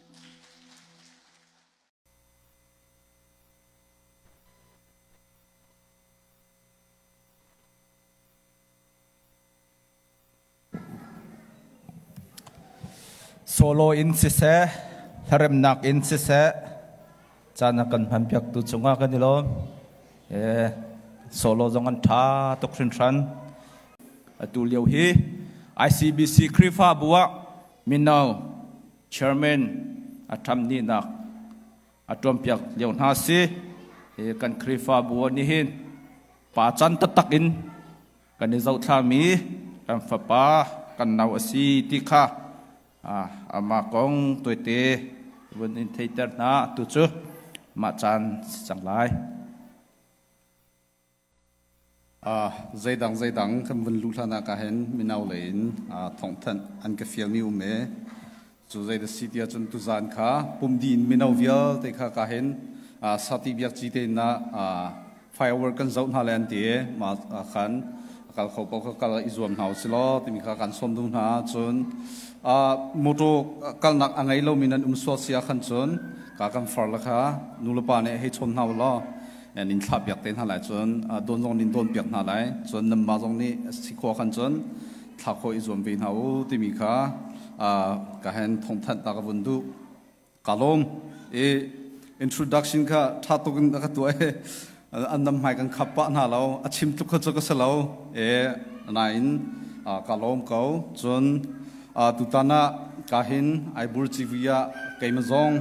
Solo in siseh, hlaremnak in siseh, caan a kan hmanpiaktu cungah kan i lawm. Solo zong an ṭha tuk hringhran. Atu lio hi ICBC Khrihfabu ah mino chairman a ṭham nihnak a ṭuanpiak lio hna si. Kan Khrihfabu ah nihin pa can taktak in kan i zohthlami kan fapa kan nau a si ti kha amah kong tuaite vun in theiter hna. Tu cu mah caan si cang lai. Zeidang zeidang kan vun luh hlan ah ka hin mino lei in thawngthanh an ka fialmi um e. Cu zei da si tiah cun tuzaan kha pumdi in mino vialte kha ka hin sati biak ci te in firework kan zoh hna le an ti e. Ma khan kal kho paoh kha kal i zuam hna u si law timi kha kan sawm duh hna. Cun motor kalnak a ngei lomi nan um sual si ah khan cun ka kan far la kha nu le pa nih hei chawn hna u law nin thlah piak te hna lai. Cun dawn zong nin dawn piak hna lai. Cun nanmah zong nih si khawh khan cun thlah khawh i zuam ve hna u timi kha ka hen thawngthanh ta ka vun duh. Ka lawm i introduction kha ṭha tuk in ka tuah i an nam hmai kan khap pah hna lo. A chim tluk kha cu ka si lo e, nain ka lawm ko. Cun tutan ah ka hin Aibur civui ah keimah zong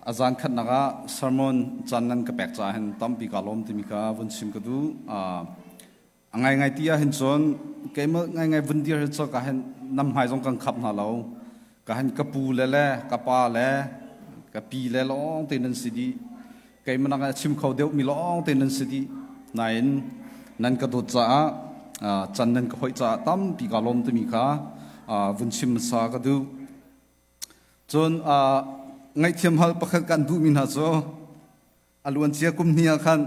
A zan khatnak ah sermon caan nan ka pek caah hin tampi kaa lawm timi kha vun chim ka duh. A ngaingai ti ahhin cun keimah ngaingai vun dir hi cu ka hin nam hmai zong kan khap hna lo. Ka hin ka pu le le ka pa le ka pi le lawng te nan si dih. Keimah nak ah chim kho deuh mi lawng te nan si dih. Nain nan ka dawt caah can nan ka hoih caah tampi kaa lawm timi kha vun chim hmasa ka duh. Cun ngaihthiam hal pakhat kan duhmi hna cu a luancia kum hnih ah khan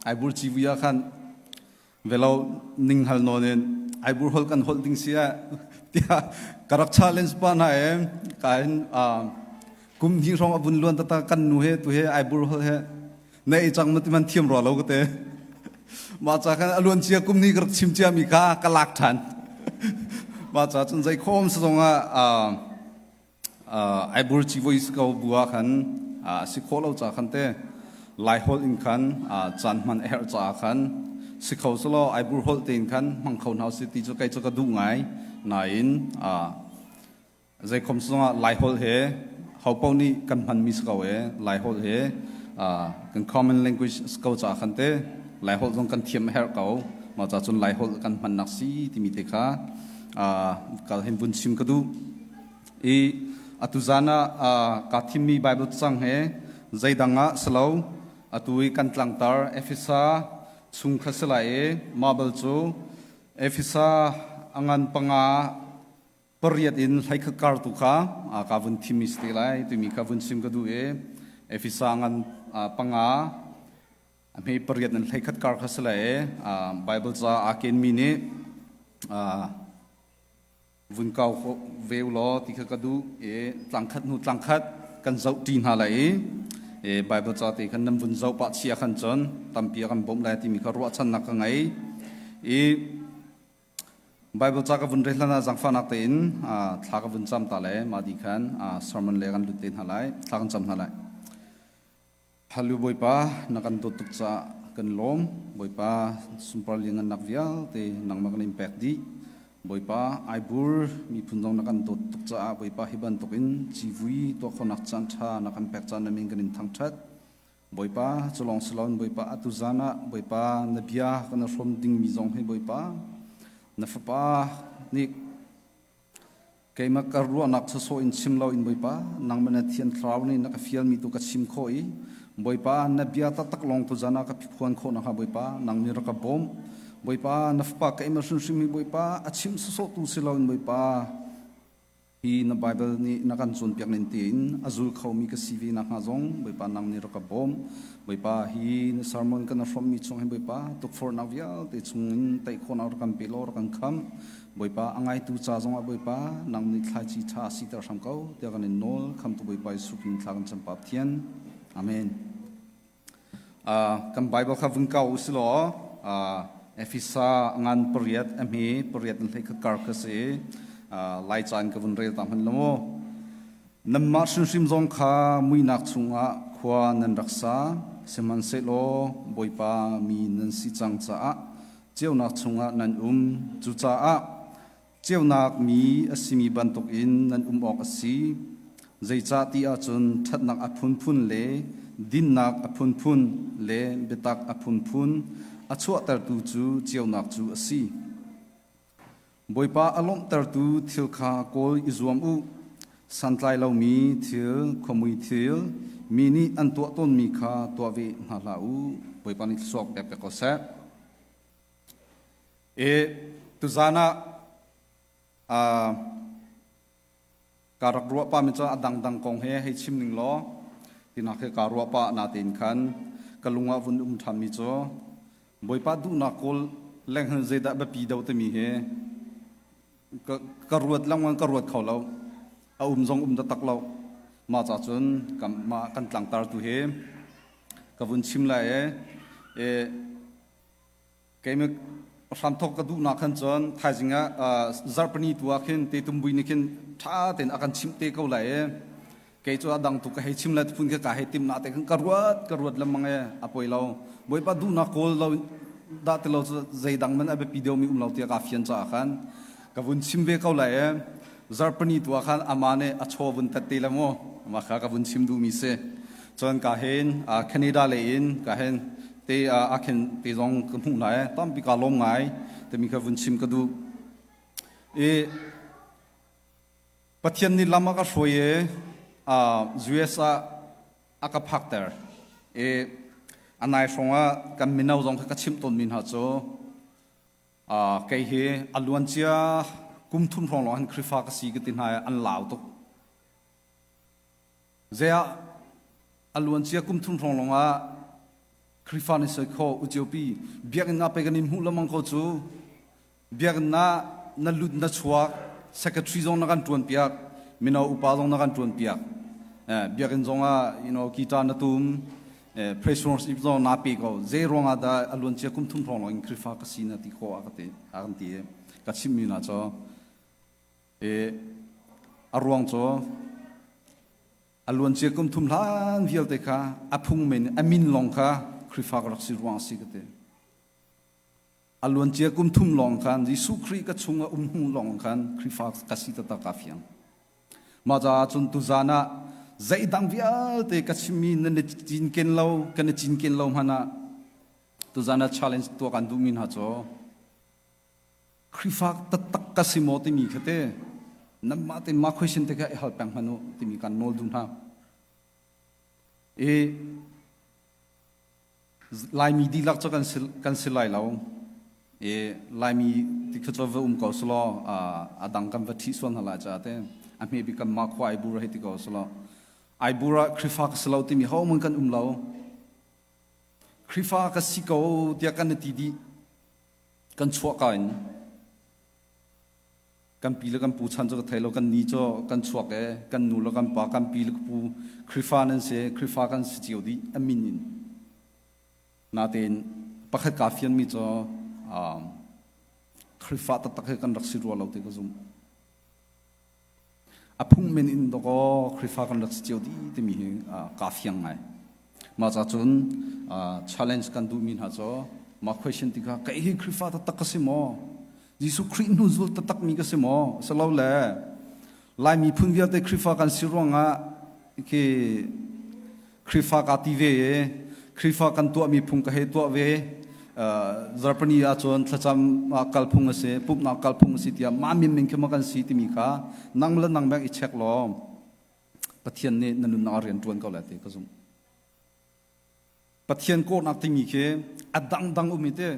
Aibur civui ah khan velo ning hal nawn in Aibur holh kan holh ding si ah tiah ka rak challenge pa hna e ka in kum hnih hrawng a vun luan tata kan nu he tu he Aibur holh he na ei cang ma ti man thiam rua lo ka te. Mah ca khan a luan cia kum ni ka rak chim cia mi kha ka lak ṭhan. Mah ca cun zei khawm sa zong ah. Aibur civui si ko bu ah khan a si khawh lo ca khan te Lai holh in khan caan hman a herh caah khan si kho selaw Aibur holh tein khan hmang kho hna usih ti cu kei cu ka duh ngai. Nain zeikhom zongah Lai holh he hopaoh nih kan hmanmi si ko e Lai holh he kan common language si ko caah khan te Lai holh zong kan thiam a herh ko. Mah ca cun Lai holh kan hmannak si timi te kha kal hin vun chim ka duh. I atu zan ah kaa thimmi Bible cang he zeidang ah si lo atu i kan tlangtar Efesa chung kha si lai i mah bal cu Efesa a ngan panga pariat in hleikhat kar tu kha ka vun thimmi si te lai timi kha vun chim ka duh i Efesa ngan panga a hme pariat in hleikhat kar kha si lai i Bible ca aa kenmi nih Vun kau ve u law ti kha ka duh i tlangkhat hnu tlangkhat kan zoh ṭi hna lai i Baibal ca te khan nan vun zoh pah chia khan cun tampi a kan bawmh lai timi kha ruahchannak ka ngei i Baibal ca ka vun rel hlan ah zaangfahnak tein thla ka vun cam ta le mah dih khan sermon le kan lut te hna lai thla kan cam hna lai. Hallelujah Bawipa na kan dawt tuk caah kan lawm. Bawipa sunpar lianngannak vialte nangmah kan in pek dih. Bawipa Aibur miphun zong na kan dawt tuk caah Bawipa hi bantuk in civui tuah khawhnak caan ṭha na kan pek caan na min kan in thangṭhat. Bawipa cu lawng si loin Bawipa atu zan ah Bawipa na bia kan i hrawm dingmi zong hi Bawipa na fapa nih Keimah ka ruahnak sawsawh in chim loin Bawipa, nangmah na Thiang Thlarau nih na ka fialmi tu ka chim khawh i Bawipa, na bia taktak lawng tuzan ah ka phuan khawh nakhnga Bawipa, nang nih rak ka bawm. Bawipa, na fapa keimah hrimhrim hi Bawipa, a chim sawsawhtu si loin Bawipa, hi na Baibal nih na kan cawnpiak ning tein a zul khomi ka si ve nakhnga zong Bawipa nang nih rak ka bawm. Bawipa, hi na sermon kan hrawmmi chung hin Bawipa, tukforhnak vialte chungin tei khawhnak rak kan pe law rak kan khamh. Bawipa a ngaitu ca zongah Bawipa nang nih thlaici ṭha a siter hram ko tiah kan in nawl khamtu Bawipa Jesuh Khrih thla kan cam pa Pathian. Amen. Kan Bible kha vun kau u si law Efesa ngan pariat a hme pariat in hlei kha kar kha si lai caan ka vun rel ta hman lo mu. Nanmah hrimhrim zong kha muihnak chungah khua nan rak sa sihmanhsehlaw Bawipa mi nan si cang caah ceunak chungah nan um. Cucaah ceunak mi a simi bantukin nan um awk a si. Zeicah ti ahcun ṭhatnak a phunphun le dinnak a phunphun le biatak a phunphun a chuahtertu cu ceunak cu a si. Bawipa a lawmhtertu thil kha kawl i zuam u. Santlai lomi thil, khuamui thil, mi nih an tuah tawnmi kha tuah ve hna hlah u. Bawipa nih thluachuak pek pek ko seh. E tuzan ah ka rak ruah pa mi cu a dangdang kong he hei chim ning law tinak he ka ruah pa na tein khan ka lung ah vun um ṭhan mi cu Bawipa duhnak kawl leng hin zeidah biapi do timi hi ka ruat lengmang ka ruat kho lo a um zong um taktak lo mah ca cun mah kan tlangtar tu hi ka vun chim lai e Keimah hramthok ka duhnak khan cun thaizing ah zarhpini tu ah khin tetumbui nih khin ṭha tein a kan chimh te ko lai i kei cu a dang tu ka hei chim le phun kha ka hei timh na te khan ka ruat lengmang e a poi lo Bawipa duhnak kawl lo dah ti lo cu zeidang man a biapi deuhmi um lo tiah kaa fian caah khan ka vun chim ve ko lai e zarhpini tu ah khan amah nih a chaw vun tat te le mu mah kha ka vun chim duhmi si cun ka hin Canada lei in ka hin te a khen te zong ka hmuh hna e tampi ka lawm ngai timi kha vun chim ka duh i Pathian nih lam a ka hruai i US ah a ka phakter i a nai hrawng ah kan mino zong kha ka chimh tawnmi hna cu kei hi a luancia kum thum hrawng lawng hin Khrihfa ka si ka ti hna i an lau tuk Zeiah a luancia kum thum hrawng lawngah Khrihfa nih soi kho uciopi biakinn ah pei kan in hmuh lengmang ko cu biakinn ah na lut na chuak secretary zong na kan ṭuan piak mino upa zong na kan ṭuan piak biakinn zong ah guitar na tum praise worship zong na pe ko zei ruangah dah a luancia kum thum hrawng lawng in Khrihfa ka si na ti khawh a ka ti a kan ti ka chimmi hna cu a ruang cu. A luancia kum thum hlan vialte kha a phung men a min lawng kha Khrihfa ka rak si ruang a si ka ti. A luancia kum thum lawng khan Jesuh Khrih ka chung a um hnu lawng khan Khrihfa ka si taktak kaa fiang. Mah caah cun tuzaan ah zeidang vialte ka chimmi nan i cinken lo, kan i cinken lo hmanh ah tuzaan ah challenge tuah kan duhmi hna cu Khrihfa taktak ka si maw timi kha te nanmah te mah question te kha i hal peng hmanh u timi kan nawl duh hna. I Laimi dihlak cu kan si lai lo. I Laimi ti kha cu va um ko selaw a dang kan va ṭhi sual hna lai caah te a hme bik kan mah khua Aibur hei ti ko selaw Aibur ah Khrihfa ka si lo timi hohmanh kan um lo. Khrihfa ka si ko tiah kan i ti dih. Kan chuah ka in kan pi le kan pu chan cu ka thei lo kan ni cu kan chuak e kan nu le kan pa kan pi le ka pu Khrihfa nan si Khrihfa kan si cio dih a min in natein pakhat kaa fian mi cu Khrihfa taktak he kan rak si rua lo ti ka zumh A phungmen in dawkaw Khrihfa kan rak si cio dih timi hi kaa fiang ngai. Mah ca cun challenge kan duhmi hna cu mah question ti kha kei hi Khrihfa taktak ka si maw? Jesuh Khrih hnu zul taktakmi ka si maw? Silole Lai miphun vialte Khrihfa kan si ruangah khi Khrihfa kaa ti ve i Khrihfa kan tuahmi phung ka hei tuah ve. Zarhpini ahcun thlacam kalphung a si, pumhnak kalphung a si tiah mah min min khi maw kan si timi kha nang le nang bek i check law Pathian nih na nunnak ah rian ṭuan ko lai ti ka zumh. Pathian kawhnak timi khi a dangdang um i te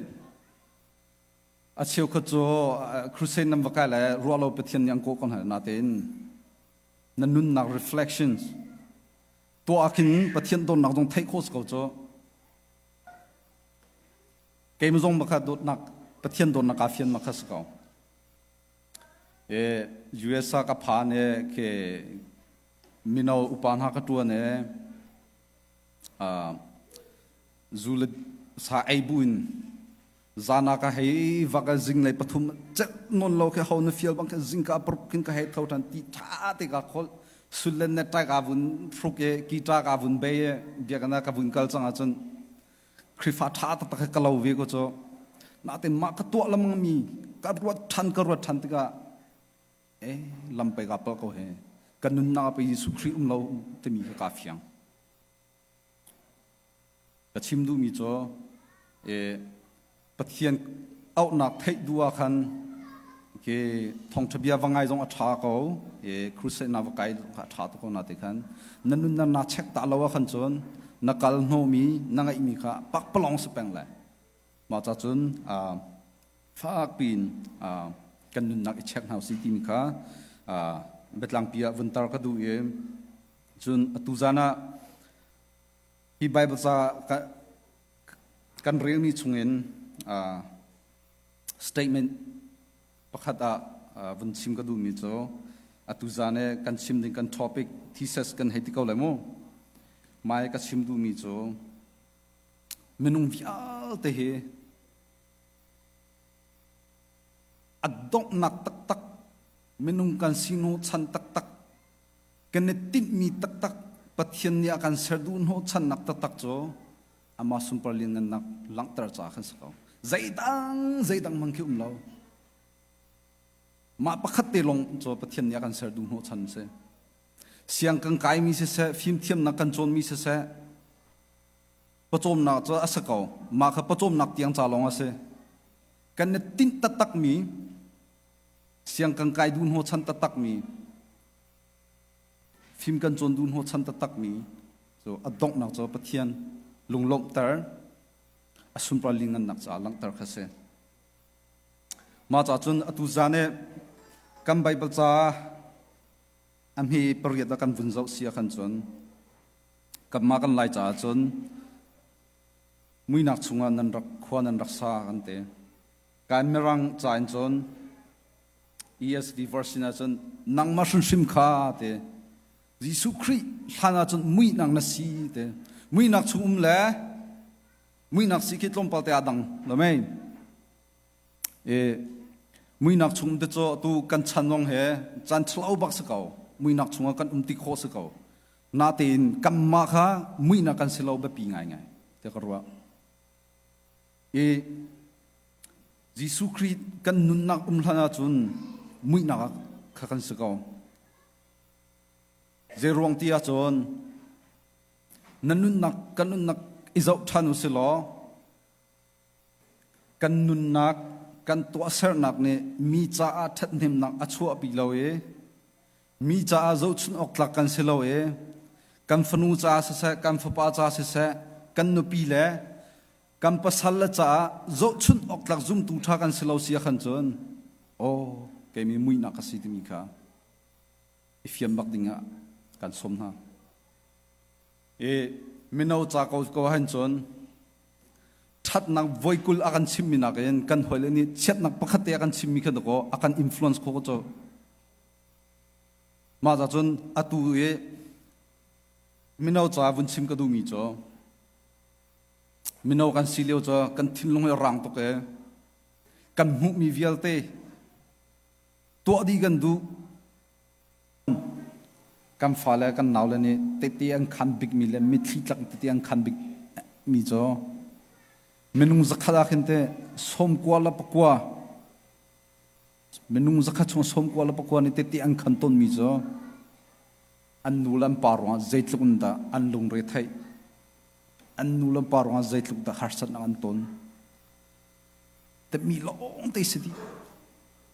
a cheukhat cu crusade nan va kai le ruah lo Pathian nih an kawh ko hna natein na nunnak reflections tuah ah khin Pathian dawtnak zong theih khawh si ko cu. Keimah zong makha dawtnak Pathian dawtnak kaa fian makha si ko. E US ah ka phan e ke mino upa hna ka tuan e zu le sa ei bu in zana ka hei vak zing lei pathum cek non lo ke ho na fial bang ke zing ka pruk kin ka hei tho than ti tha te ka khol sullen ne tai ka vun thruk e kita ka vun be e biakana ka vun kal chang ahcun khrifa tha tak tak ka lo ve ko cho na te ma ka tuah lamang mi ka ruat than ka ruat than tikah e lam pe ka pal ko he ka nunnak pe Jesuh Khrih um lo timi ka ka fiang Ka chim duhmi cu Pathian auhnak theih duh ah khan ke thawngṭha bia va ngai zong a ṭha ko crusade na va kai a ṭha tuk ko na te khan na nun na na check ta lo ah khan cun na kal hnawmi na ngeihmi kha pakpalawng si peng le mah ca cun fak piin kan nunnak i check hna usih timi kha biatlangpi ah vun tar ka duh i cun atu zan ah Hi Bible ca kan relmi chungin statement pakhat ah vun chim ka duhmi cu atu zan i kan chim ding kan topic thesis kan hei ti ko lai mu. Mai ka chim duhmi cu minung vialte hi a donghnak taktak minung kan sinu chan taktak Kan i tinhmi taktak Pathian nih a kan ser duh hnawhchannak taktak cu amah sunpar lianngannak langhter caah khan si ko. Zeidang zeidang hmang khi um lo. Mah pakhat te lawng cu Pathian nih a kan ser duh hnawhchan a si. Siang kan kaimi siseh, fimthiamnak kan cawnmi siseh, pawcawmnak cu a si ko. Mah kha pawcawmnak tiang ca lawng a si. Kan i tinh taktakmi, siang kan kai duh hnawhchan taktakmi, Fim kan cawn duh hnawhchan taktakmi cu a donghnak cu Pathian lunglawmhter a sunpar lianngannak caah langhter kha si. Mah ca cun atu zan i kan Baibal ca a hme pariat ah kan vun zoh si ah khan cun kanmah kan Lai caah cun muinak chungah nan rak khua nan rak sa kan ti. Kan Mirang ca in cun ESV version ahcun nangmah hrimhrim kha te Jesuh Khrih hlan ahcun muihnak na si te muihnak chung um le muihnak si khi tlawmpal te ah dang lo mei e muihnak chung te cu tu kan chan zong he chan thlo bak si ko muihnak chungah kan um ti khawh si ko. Natein kanmah kha muihnak kan si lo biapi ngaingai tiah ka ruah. I Jesuh Khrih kan nunnak um hlan ahcun muihnak kha kan si ko. Zeiruang ti ahcun na nunnak kan nunnak i zoh ṭhan u si law kan nunnak kan tuahsernak nih mi caah ṭhathnemnak a chuahpi lo i mi caah zohchunh awk tlak kan si lo i kan fanu caah siseh kan fapa caah siseh kan nupi le kan pasal le caah zohchunh awk tlak zumtu ṭha kan si lo si ahkhan cun aw keimi muihnak ka si timi kha i fian bak ding ah kan sawm hna. I mino ca ko ko ahhin cun ṭhatnak voikul a kan chimmi nakin kan hawile nih chiatnak pakhat te a kan chimmi kha dakaw a kan influence kho ko cu. Mah ca cun atu i mino ca vun chim ka duhmi cu mino kan si lio cu kan thinlung hi a rang tuk i kan hmuhmi vialte tuah dih kan duh. Kan fale kan naule nih tete an khan bikmi le mitthli tlak tete an khan bikmi cu minung zakhat ah khin teh sawmkua le pakua minung zakhat chung sawmkua le pakua nih tete an khan tawnmi cu an nu le an pa ruangah zeitluk in dah an lungre theih an nu le an pa ruangah zeitluk dah harsatnak an ton timi lawng te si dih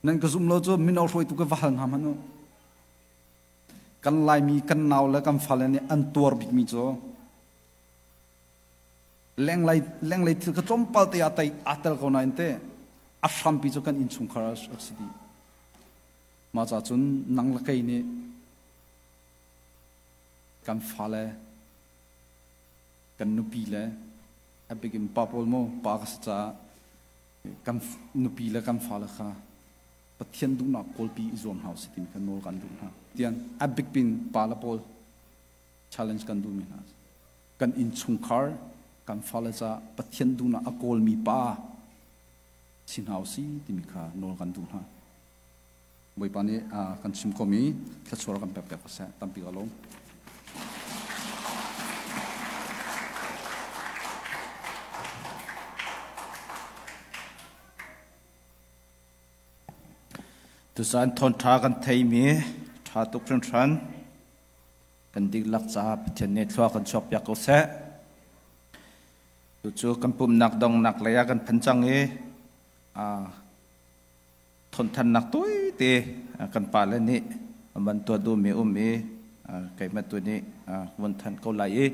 nan ka zum lo cu mino hruaitu ka va hal hna hmanh u kan laimi kan nau le kan fale nih an tuar bikmi cu lenglei lenglei thil ka tlawmpal te ah tei aa tel ko nain te a hrampi cu kan innchungkhar a si dih mah ca cun nang le kei nih kan fale kan nupi le a bikin pa pawl maw pa ka si caah kan nupi le kan fale kha Pathian duhnak kawlpi i zuam hna usih timi kha nawl kan duh hna. Tian a bik pin pa le pawl challenge kan duhmi hna kan innchungkhar kan fale caah Pathian duhnak a kawlmi pa si hna usih timi kha nawl kan duh hna. Bawipa nih kan chim komi thluachuah kan pek piak ko seh. Tampi ka lawm. Tucaan thawngṭha kan theimi ṭha tuk hringhran. Kan dihlak caah Pathian nih thlua kan chuakpiak ko seh. Tucu kan pumhnak dongnak lei ah kan phan cang i thawnthannak tawite kan pale nih an tuah duhmi um i keimah tu nih vun thanh ko lai i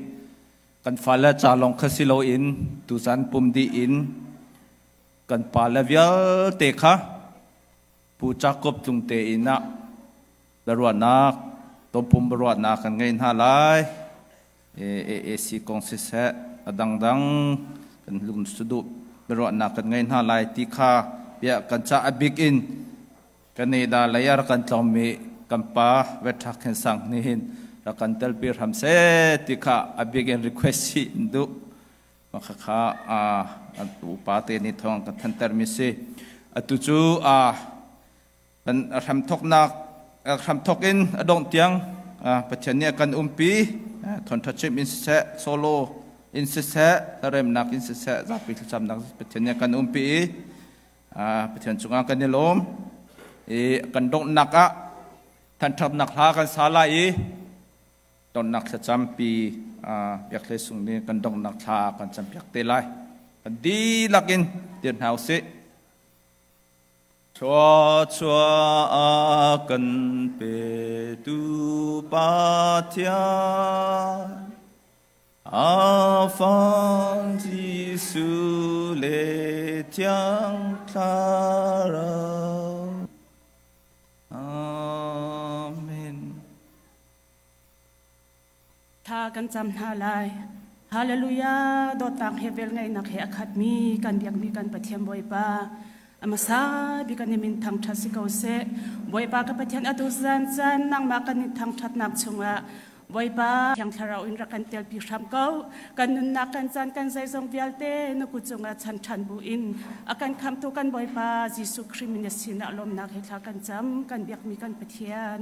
kan fale ca lawng kha si loin tuzan pum dih in kan pale vialte kha Pu Jacob tlung te inn ah biaruahnak tawpum biaruahnak kan ngei hna lai. AAC kong siseh a dangdang kan lung duh biaruahnak kan ngei hna lai ti kha bia kan ca a bik in Canada lei ah rak kan tlawngmi kan pa Vetha Khen Sang nih hin rak kan telpi hram seh ti kha a bik in request si in duh. Khakha an upa te nih thawng kan thanter mi si. Atu cu kan hramthoknak hramthok in a dongh tiang Pathian nih a kan umpi thawngṭha chim in siseh solo in siseh hlaremnak in siseh zapi thlacamnak Pathian nih a kan umpi i Pathian cungah kan i lawm i kan donghnak ah thanṭhatnak hla kan sa lai i donghnak thlacampi Biakhlei Sung nih kan donghnak thla kan campiak te lai kan dihlak in dir hna usih. Thluachuah a kan petu Pathian, a Fa Jesuh le Thiang Thlarau. Amen. Tha kan cam hna lai. Hallelujah! Dawtnak he velngeihnak he a khatmi kan biakmi kan Pathian Bawipa a hmasa bik an i min thangṭhat si ko seh. Bawipa ka Pathian atu zan caan nangmah kan i thangṭhatnak chungah Bawipa Thiang Thlarau in rak kan telpi hram ko. Kan nunnak kan caan kan zeizong vialte na kut cungah chan ṭhan bu in a kan khamtu kan Bawipa Jesuh Khrih min a sinah lawmnak he thla kan cam kan biakmi kan Pathian.